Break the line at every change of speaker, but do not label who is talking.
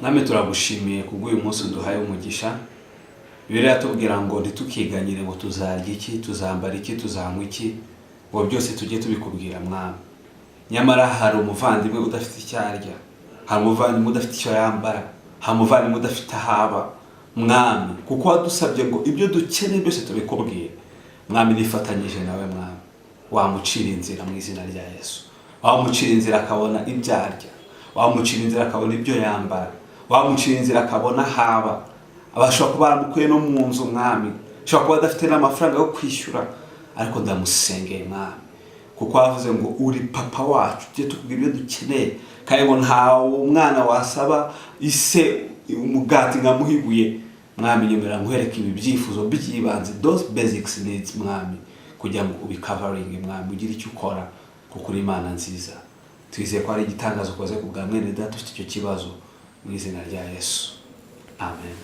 Mwami, turagushimiye kubw'uyu munsi uduhaye umugisha. Bibiliya iratubwira ngo ntitukiganyire ngo tuzarya iki, tuzambara iki, tuzanywa iki, ngo byose tujye tubikubwira, Mwami. Nyamara hari umuvandimwe udafite icyo arya, hari umuvandimwe udafite icyo yambara, hari umuvandimwe udafite aho aba. Mwami, kuko wadusabye ngo ibyo dukeneye byose tubikubwire, Mwami, nifatanyije nawe. Mwami, wamucira inzira mu izina rya Yesu. Wamucira inzira akabona ibyo arya, wamucira inzira akabona ibyo yambara, wamucira inzira akabona aho aba. Abashobora kuba baramukuye no mu nzu, Mwami, ashobora kuba adafite n'amafaranga yo kwishyura, ariko ndamusengeye, Mwami, kuko wavuze ngo uri papa wacu, tujye tukubwira ibyo dukeneye, kandi ngo nta mwana wasaba ise umugati nkamuha ibuye. Mwami, nyemera nkwereke ibi byifuzo by'ibanze, those basics needs, Mwami, kugira ngo ubicoveringe. Mwami, ugire icyo ukora kuko uri Imana nziza. Twizeye ko hari igitangazo ukoze ku bwa mwene data ufite icyo kibazo, mu izina rya Yesu, amen.